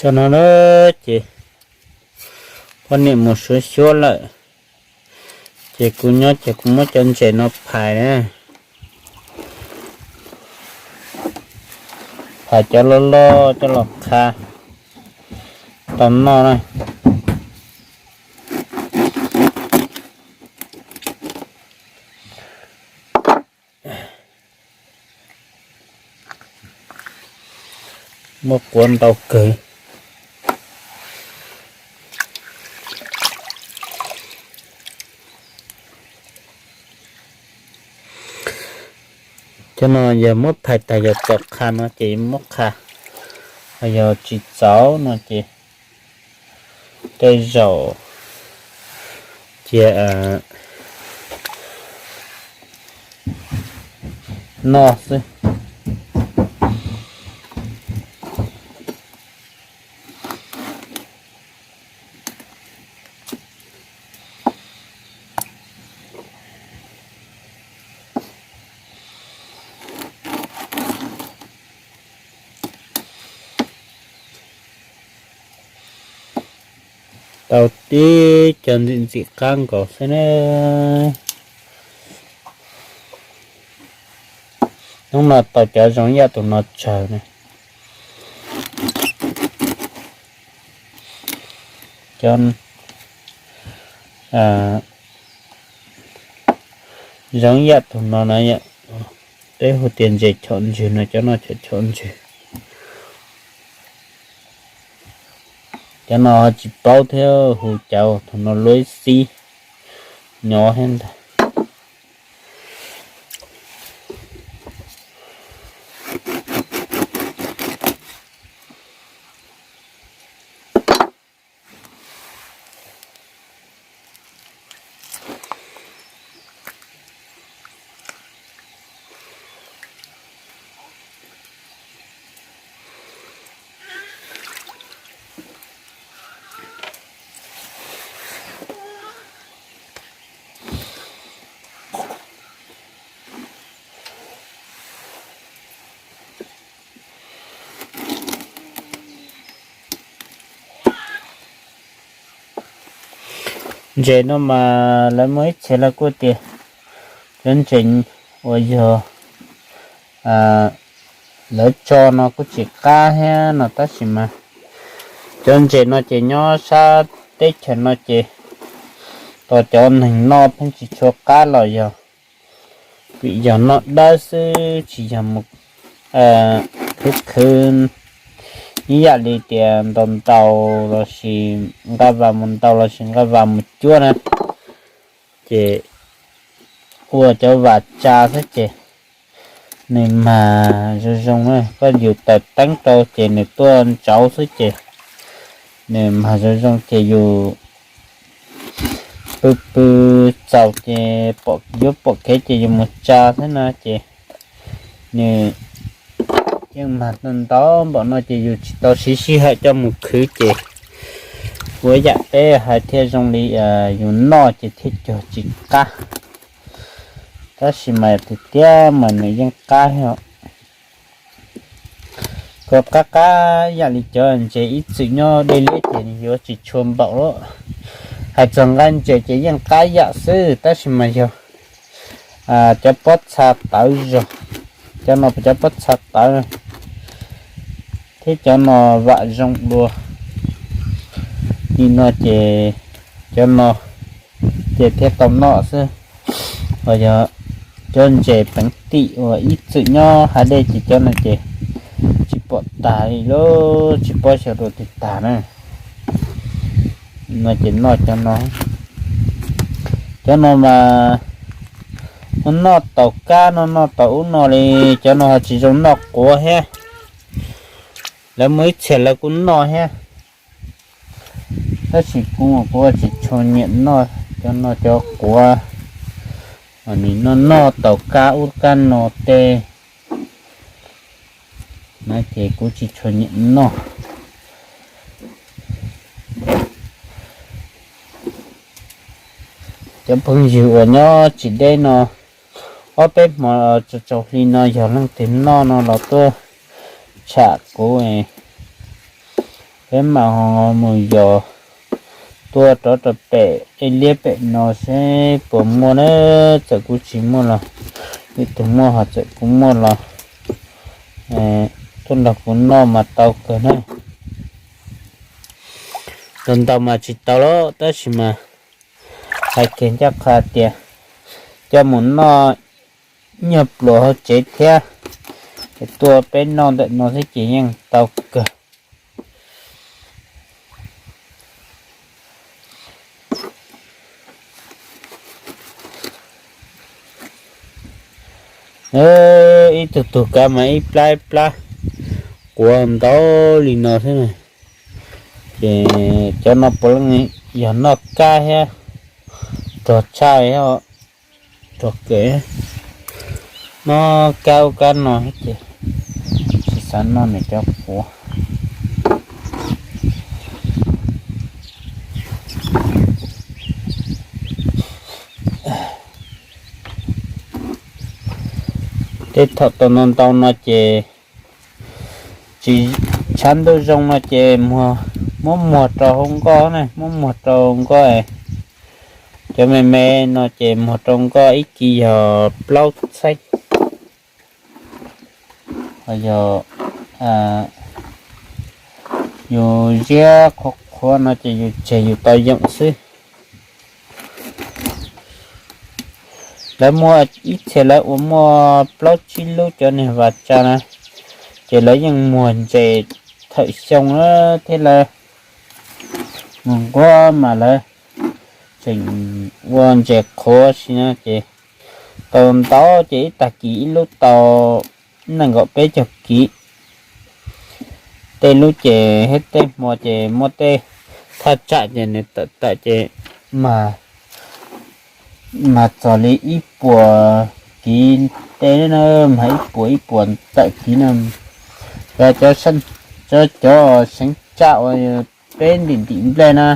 Tau no na, ces poj niam mus suav xyuab lawm, ces kuv nyob ces kuv muab cov ntses no phais na, phais cov loj loj coj los qha tau noj na. Muaj quav ntau kawg. Cov no yog muab phais tas yog txaus qha no ces muab qha, yog tsis txaus no ces tej zaum cia noj xwb. Tau tib cov ntxim ntxim qab nkaus xwb ne. Hnub no tau cov zoo ib yam tus no tsawg ne. Cov zoo ib yam tus no na, peb hu tias ntses chom ntswg no, cov no chom chom ntswg. Cov no tsis paub thiab hu cov tus no luab xib nyob thiab ntag. Ntses no mas lawv muaj ib txhia lawv kuj tias cov ntses uas yog lawv tso no kuj tsis qab thiab no, tab sis mas cov ntses no ces nyob sab teb chaws no ces tos cov neeg noj pheej tsis tshua qab los yog vim yog noj dawb xwb, tsis yog mus khwv khwv ib yam li tias ntaus ntaus lossis nqa vas mus ntaus lossis nqa vas mus cuab na, ces ua cov vas tsa xwb ces nws mag zoo zoo, koj yus taws teeb rau ces nws tuaj ntsauv xwb ces nws mag zoo zoo ces yus pw pw txaus ces yuav pom kev ces yus mus tsa xwb no ces nws yeej mag ntau npaum no ces yus tsis tau siv sij hawm coj mus khwv ces ua yam peb hais thiaj zoo li yus noj ces thiaj cuag tsis qab. Tab sis mas tiag tiag mas nws yeej qab thiab. Kuj qab qab yam li cov ntses ib txwm nyob deb liab ces nws yuav tsis tshua npaum lawm. Hais txog nqaij ntses ces yeej qab yam xwb, tab sis mas yog cov pob txha tawv zog, cov no cov pob txha tawv thiab cov no vam zoo dua li no ces cov no ces thiaj tau noj xwb. Uas yog cov ntses peev tim uas ib txwm nyob hav dej ces cov no ces tsis pom tag li lauj, tsis paub xyov dua twg tag na. No ces noj cov no, cov no mas noj taus kab no, noj taus ub no li, cov no ho tsis zoo noj quav thiab. Lawv muaj ib txhia lawv kuj noj thiab, tab sis kuv kuv tsis tshua nyiam noj cov no, cov quav uas nws noj noj taus kab ub kab no tej na ces kuv tsis tshua nyiam noj. Cov phooj ywg uas nyob tsis deb no, ob peb hmo tsaus tsaus hli no yog leej twg noj no los tuaj tsham kuv, Peb mam mus yos tuaj rov rau pem ej liab pem no seb puas muaj na. Txawm kuv tsis muaj los, ib tug muaj, ho txawm kuv muaj los tuaj nrog kuv noj mas tau kawg na. Ntau ntau mas tsis tau los tab sis mas hais kiag ncaj qha tias coj mus noj nyuag pluas hauv tsev thiab, es tuaj peb noj ntawm no xwb ces yeej tau kawg. Ib tug tug kav mas ib plab ib plab quav ntau li no xwb na. Ces cov no puav leej yog noj kab thiab rog tshaj, rog kev, noj kab ub kab no ces tsis xav noj nws cov quav. Tej thaum tau ntau ntau no ces tsis tshav ntuj zoo no ces muab muag rau hauv nkoj na, muab muag rau nkoj. Cov me me no ces muag rau nkoj ib kis yog plaub txheeb. Ho yog yus ziab qhuav qhuav no ces yus tseg yus tau yoom xwb. Lawv muaj ib txhia lawv ua muaj plaub tsib lub cov niag vas tsa na, ces lawv yeej muag ntses thawm xyoo na thiab lawv mus nquab mas lawv tseem ua ntses qhuav si na ces tau ntau ces ib tag kis ib lub tau nees nkaum peb caug kiv. Tej lub ces thiab tej hmo ces muaj tej thaj tsam ces nws tawm tawm ces mas, mas txog li ib puas kiv tej na, mas ib puas ib puas tawm kiv na. Cov, cov seev tsam uas peb ntim ntim nplej na,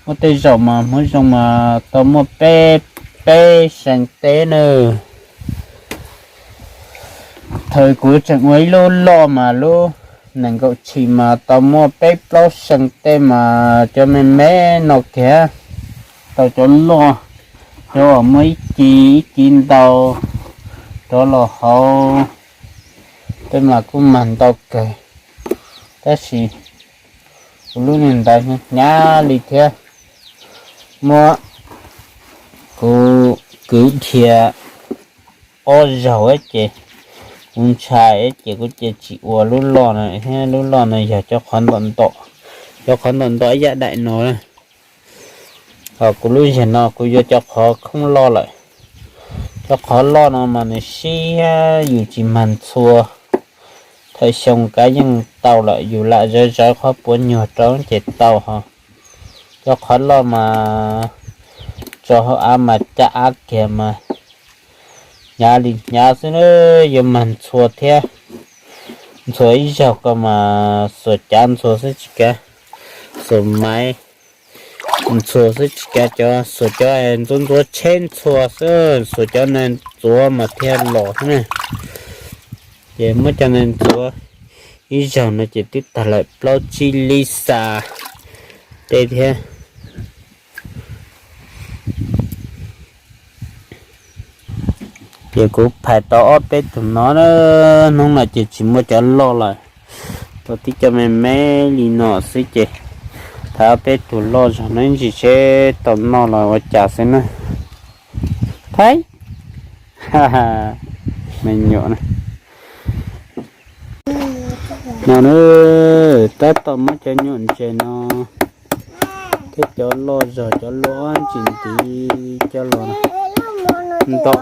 muaj tej zaum mas hmoov zoo mas tau muaj peb, peb seev teb na. Thaum kuv tseem ua ib lub loj mas lub nees nkaum tshim mas tau muaj peb plaub seev tej mas cov me me no kiag tau cov loj, cov uas muaj ib ci ib ci ntau rov los hauv tej mas kuj mag ntau kawg. Tab sis kuv lub niag ntawd hnyav hnyav li thiab, muab kuv kwv dhia ob zaug ces kuv ntshai ces kuv cia tsis ua lub loj no thiab. Lub loj no yog cov qhov ntom ntom, cov qhov ntom ntom ib yam daim no. Ho kuv lub zeg no kuv yuav cov qhov khoob loj lawm. Cov qhov loj no mas nws siab, yus tsis mag ntxhua, thawm xyoo kav yeej tau lawm, yus lam zawv zawv qhov puav nyuag rau ces tau ho. Cov qhov loj mas tso hauv av mas cam av kiag mas hnyav li hnyav xwb na, yuav mag ntxhua thiab. Ntxhua ib zaug ko mas xuas cav ntxhua xwb tsis kav, xuas maiv ntxhua xwb tsis kav, cov xuas cov ntxuav ntxuav tsheb ntxhua xwb, xuas cov neeg ntxuav mas thiaj los xwb na. Ces muab cov neeg ntxuav ib zaug no ces twb tag lawm plaub tsib lib xas tej thiab. Ces kuv phais tau ob peb tug no na, hnub no ces tsis muaj cov loj lawm, tau tib cov me me li no xwb ces thaiv ob peb tug loj zog no ib ntsis seb tau noj los ua cas xwb na. Thaib, me nyuam no na, tab tom muab cov nyuam ntses no thiab cov loj zog cov luaj ntsis ntiv coj los ntom.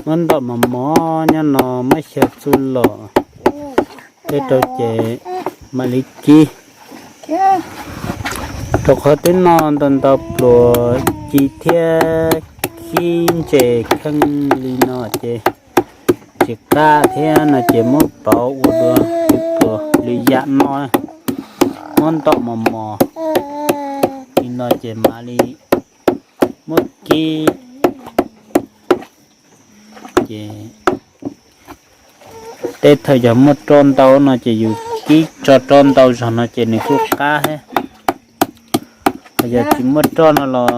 Muab ntom mos mos nyob no muab xyaw txuj lom tej rau ces mam li kib. Rau qhov twb noj ntau ntau pluas ci thiab khib ntses kheej li no ces tsis qab thiab no ces muab pauv ua dua pluas lwm yam noj. Muab ntom mos mos li no ces mam li muab kib. Ces tej thaum yog muaj roj ntau no ces yus kib tso roj ntau zog no ces nws kuj qab thiab. Ho yog tsis muaj roj no los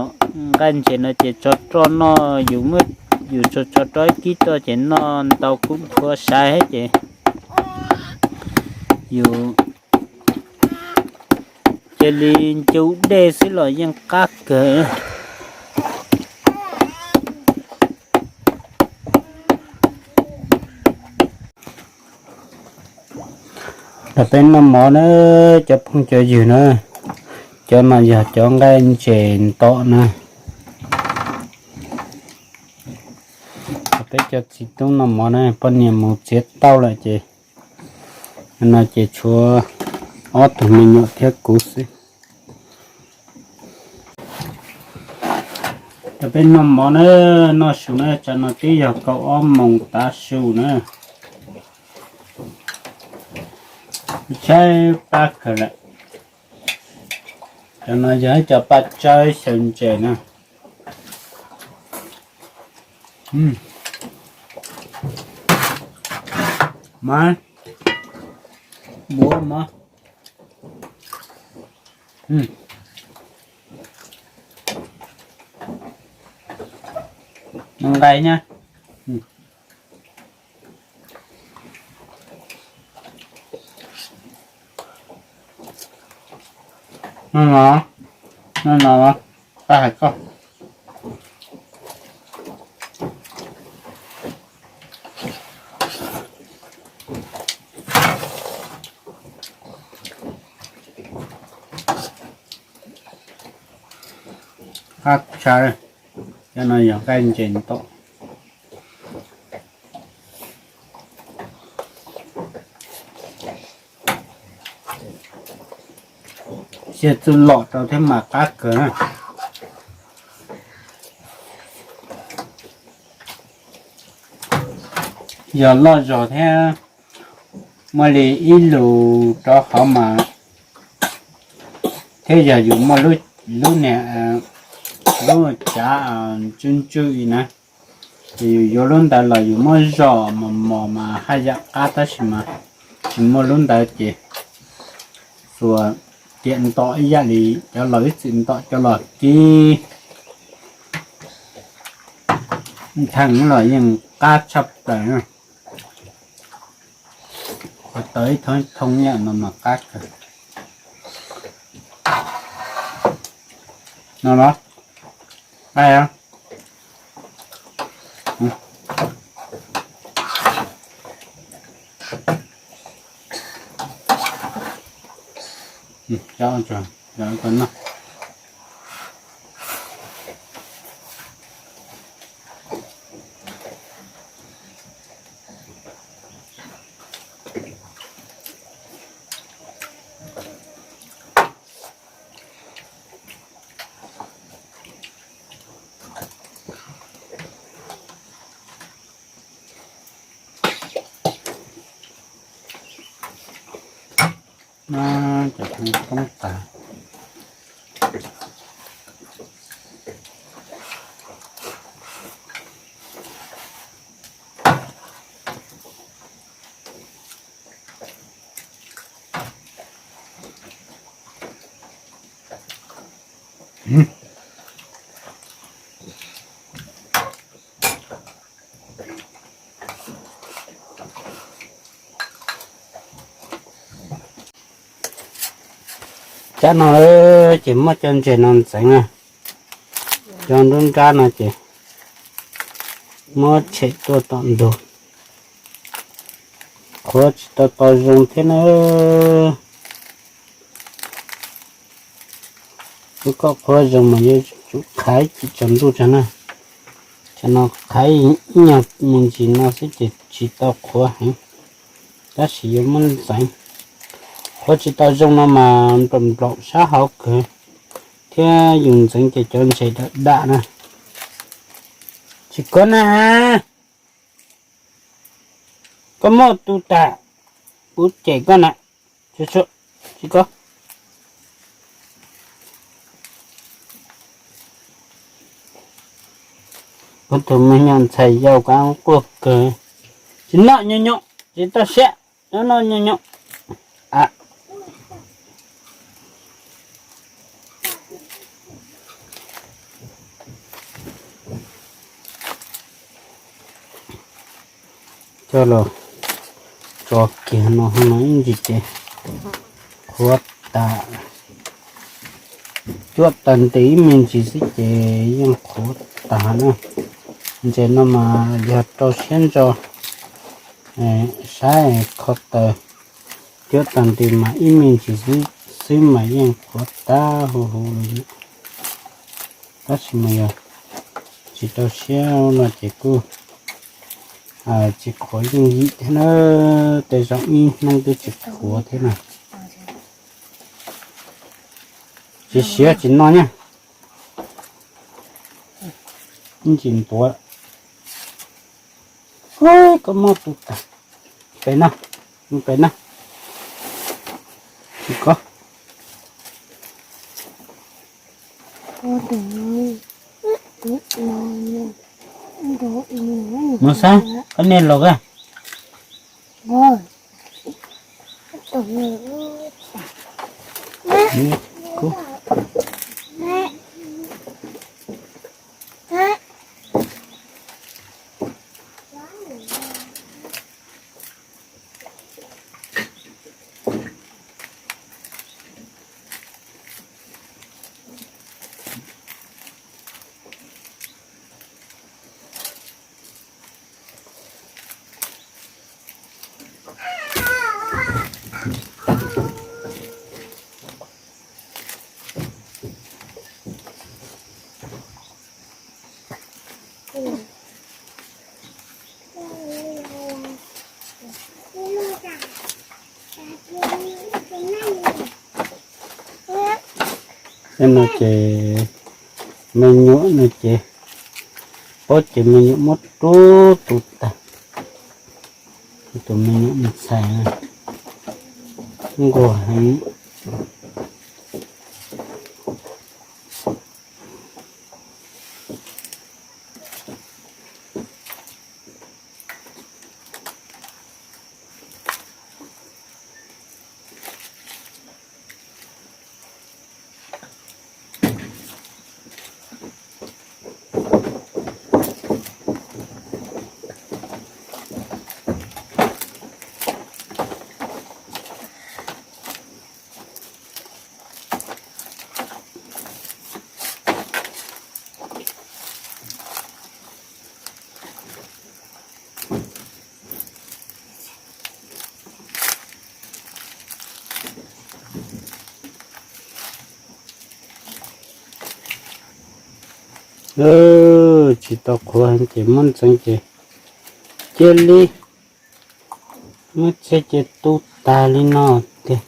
nqaij ntses no ces tso roj noj, yus muab, yus tso tso roj ib kib roj ces noj ntau kuj nthuav sai thiab ces yus cia li ncu dej xwb los yeej qab kawg. Los peb noj mov na, cov phooj cov ywg na, cov no yog cov nqaij ntses ntom na. Peb cov txiv tub noj mov na, poj niam mus txiav tauj lawm ces no ces tshuav ob tug me nyuam thiab kuv xwb. Cov peb noj mov na, noj su na, tsam no twb yog kaum ob moos tav su na. Tshaib plab kawg lawm. Cov no yog ib co paj tsawb xyaw ntses na. Mas, buab mov. Nqaij nyab. No no, no no, pab hais koj. Qab tshaj, cov no yog nqaij ntses ntom. Sia txuj lom rau thiab mas qab kawg na. Yog loj zog thiab muaj li ib lus rau hauv mas, thiab yog yus muaj lub niag, lub cav ntswj ntswj li na, ces yus yuav lub ntawd los yus muab zom mos mos mas haj yam qab tab sis mas tsis muaj lub ntawd ces xuas tiam ntom ib yam li cov laus ib txwm ntom cov los kib theej los yeej qab tshaj plaws. Qhov tawv ib thoob thoob yam no mas qab kawg. No los, qab. No, cov poob tas. Tsab no ces muab cov ntses no ntxeev na, cov nruab nrab no ces muab tshem tuaj tom ntug. Qhuav tsis tau tau zoo thiab na. Wb koj qhuav zoo mas yuav tsum qhaiv tsis tsaus ntuj tag na. Tsam no qhaiv ib nyuag me ntsis no xwb ces tsis tau qhuav heev, tab sis yuav muab ntxeev. Qhuav tsis tau zoo no mas nplaum nplaum sab hauv kawg, thiab yus ntxeev ces cov ntses dam dam na. Tsis kov na, koj muaj tus tas, kuv cem koj na. Tsis kov. Kuv tus me nyuam ntxhais yau kab quaj kawg, tsis noj nyuam nyuam, tsis toj siab, noj noj nyuam nyuam. A, Coj los tso kiag no, no ib ntsis ces qhuav tas, cuab tag nti ib me ntsis xwb ces yeej qhuav tas na. Ntses no mas yog rau siab ntso, saib kho taws, cuab tag nti mas ib me ntsis xwb mas yeej qhuav tas huv huv li. Tab sis mas yog tsis rau siab no ces kuj tsis qhuav yooj yim thiab na, tej zaum ib hnub twb tsis qhuav thiab na. Tsis siav tsis no nyab. Ib ntsis ntuav. Koj mob tus tas. Pem no, pem no. Tsis koj. Mus xab, koj niag los a. Tej no ces me nyuam no ces, paub ces me nyuam muab rub tu tag, tus me nyuam ntxhais nquag heev. Tsis tau qhuav heev ces muab ntxeev ces cia li muab txhij ces tu tag li no tiag.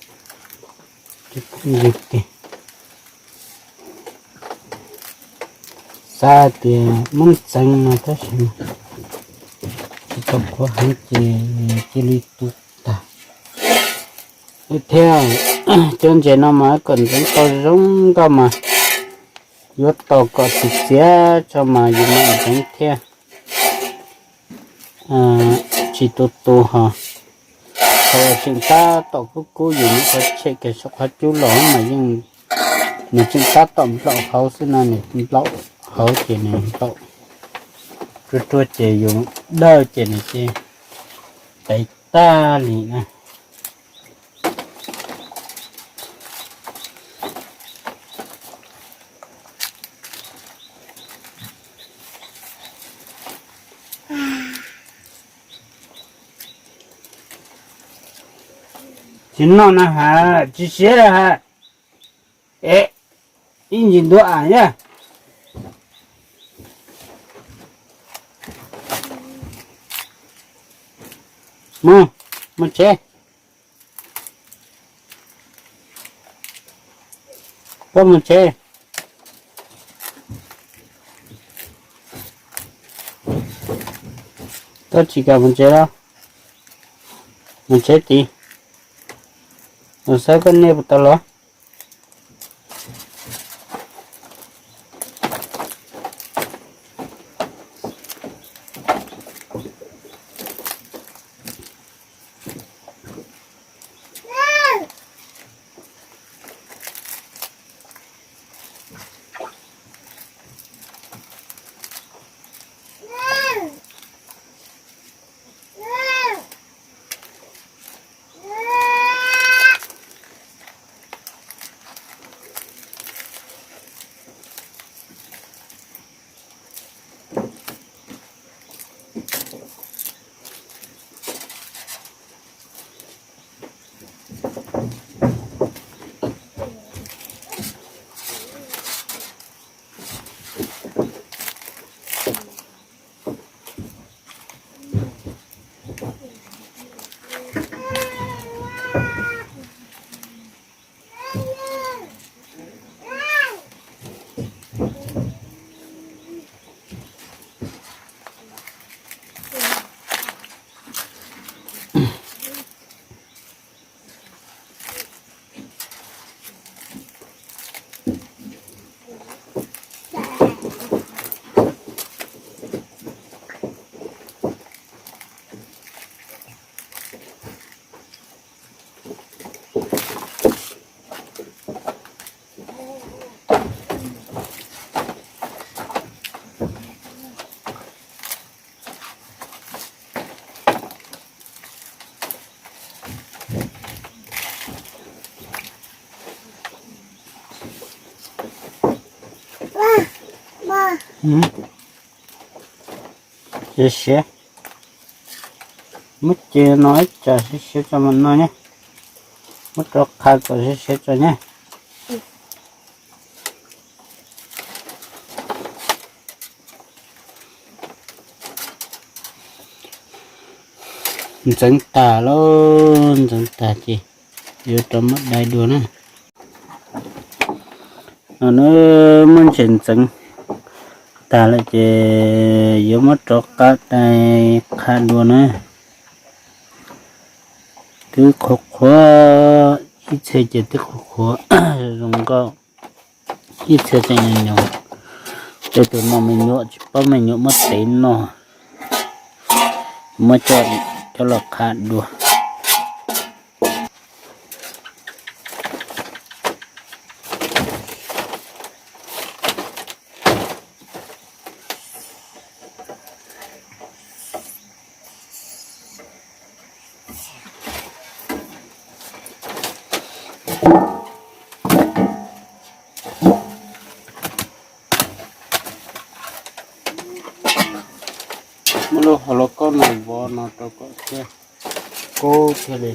Ces phooj ywg tiag, xav tias muab ntxeev no tab sis tsis tau qhuav heev ces cia li tu tag. Thiab cov ntses no mas kom ntxeev tau zoo nkauj mas yuav tos kom txiv txiav tso mas yus mam ntxeev thiab. Tsis tu tu ho, thaum tseem tab tom kub kub yus muab qhov tshem kiag saum qhov cub los mas yeej, nws tseem tab tom nplaum hauv xwb no, nws nplaum hauv ces nws nplaum ruaj ruaj ces yus dawj ces nws ces teb tag li na. Tsis noj na has, tsis siav lawm has. Es, ib ntsis ntuav am yaj. Mus, mus tsev. Koj mus tsev. Koj tsis kam mus tsev los? Mus tsev tid. Mus saib koj niam puas tau los. Siav siav, muab ces no ib tsam siav siav tso mam noj ne. Muab rov qha kom siav siav tso ne. Ntxeev tag lauj, ntxeev tag ces yuav rov muab dai dua na. No na, muab ntses ntxeev tag lawm ces yuav muab rov qab dai qha dua na. Twb qhuav qhuav, ib txhia ces twb qhuav qhuav zoo nkauj, ib txhia tseem nyuam nyuam. Tej tus noj me nyuam tsis paub me nyuam muab tev noj, muab coj coj los qha dua. Muab lub hauv lauj kaub no vov no rau kom thiaj kub thiaj li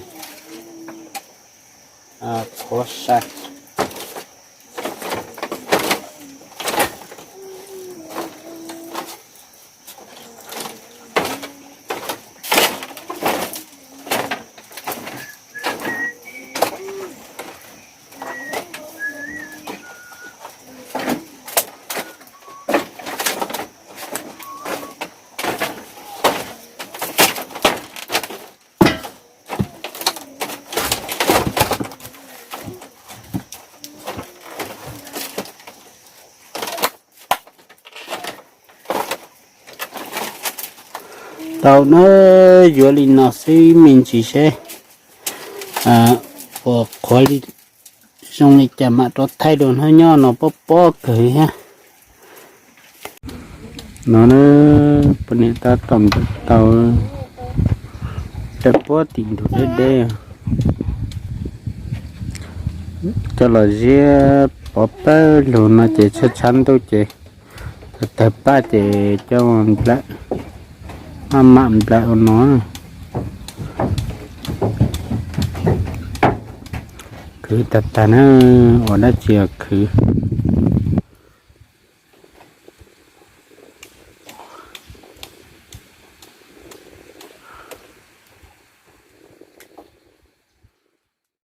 qhuav sai. Tau na, yuav li no xwb me ntsis seb puas qhuav li zoo li cas mam rov thaij dua, hnub nyoog no pob pob kawg thiab. No na, poj niam tab tom npam tau cov puab tim ntug deb deb, coj los ziab pov pawg lug no ces tshav tshav ntuj ces tawg paj ces coj nplawm, maj mam nplawm ua no. Khwv tag tag na, ua dab tsi los khwv.